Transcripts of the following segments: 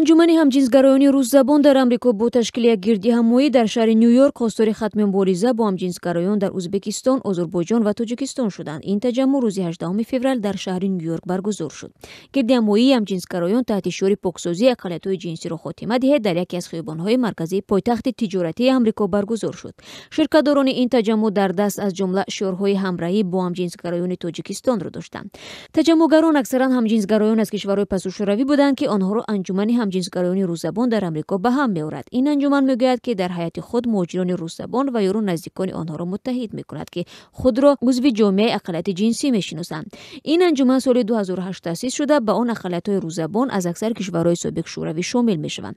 Анҷумани ҳамҷинсгароёни русзабон дар Амрико бо ташкили як гирдиҳамоӣ дар шаҳри Ню-Йорк хостори хатми мубориза бо ҳамҷинсгароён дар Ӯзбекистон, Озарбойҷон ва Тоҷикистон шуданд. Ин таҷаммуъ рӯзи 18 феврал дар шаҳри Ню-Йорк баргузор шуд. Гирдиҳамоии ҳамҷинсгароён таҳти шиори «Поксозии ақаллиятҳои ҷинсиро хотима диҳед» дар яке аз хиёбонҳои марказии пойтахти тиҷоратии Амрико баргузор шуд. Ширкатдорони ин таҷаммуъ дар даст аз ҷумла шиорҳои ҳамраҳӣ бо ҳамҷинсгароёни Тоҷикистонро доштанд. Таҷаммуъгарон аксаран ҳамҷинсгароён аз кишварҳои пасушӯравӣ буданд, ки онҳоро Анҷумани ҳамҷинсгароёни русзабон дар Амрико ба ҳам меорад. Ин анҷуман мегӯяд, ки дар ҳайати худ муҳоҷирони русзабон ва ёру наздикони онҳоро муттаҳид мекунад, ки худро узви ҷомеаи ақаллияти ҷинсӣ мешиносанд. Ин анҷуман соли 2008 таъсис шуда, ба он ақаллиятҳои русзабон аз аксар кишварҳои собиқ Шӯравӣ шомил мешаванд.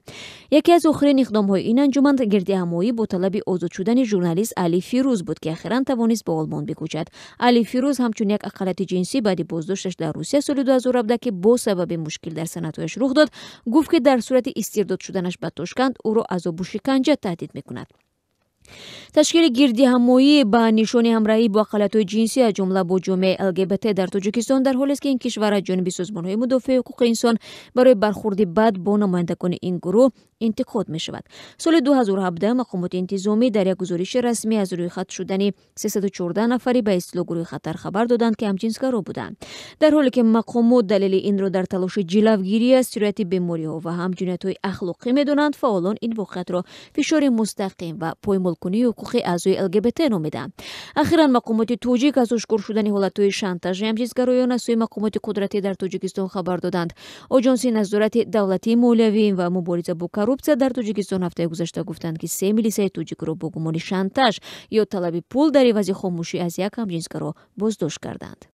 Яке аз охирин иқдомҳои ин анҷуман гирдиҳамоӣ бо талаби озод шудани журналист Али Фирӯз буд, ки ахиран тавонист ба Олмон бикӯчад. Али Фирӯз ҳамчун як ақаллияти ҷинсӣ баъди боздошташ дар Русия соли 2017, ки бо сабаби мушкил дар санадҳояш рух дод, гуфт, ки дар сурати истирдод шуданаш ба Тошканд ӯро азобу шиканҷа таҳдид мекунад. Ташкили гирдиҳамоӣ ба нишони ҳамраҳӣ бо ақаллиятҳои ҷинсӣ, аз ҷумла бо ҷомеаи ЛГБТ дар Тоҷикистон, дар ҳолест, ки ин кишвар аз ҷониби созмонҳои мудофиаи ҳуқуқи инсон барои бархурди бад бо намояндагони ин гурӯҳ интиқод мешавад. Соли 2017 мақомоти интизомӣ дар як гузориши расмӣ аз рӯйхат шудани 314 нафари ба истилоҳ гурӯҳи хатар хабар доданд, ки ҳамҷинсгаро буданд. Дар ҳоле ки мақомот далели инро дар талоши ҷилавгирӣ аз сирояти бемориҳо ва ҳам ҷиноятҳои ахлоқӣ медонанд, фаъолон ин воқеатро фишори мустақим ва поймолкунии ҳуқуқи аъзои ЛГБТ номиданд. Ахиран мақомоти тоҷик аз ошкор шудани ҳолатҳои шантажи ҳамҷинсгароён аз сӯи мақомоти қудратӣ дар Тоҷикистон хабар доданд. Оҷонси назорати давлатии молиявӣ ва мубориза бо коррупсия дар Тоҷикистон ҳафтаи гузашта гуфтанд, ки се милисаи тоҷикро бо гумони шантаж ё талаби пул дар ивази хомӯшӣ аз як ҳамҷинсгаро боздошт карданд.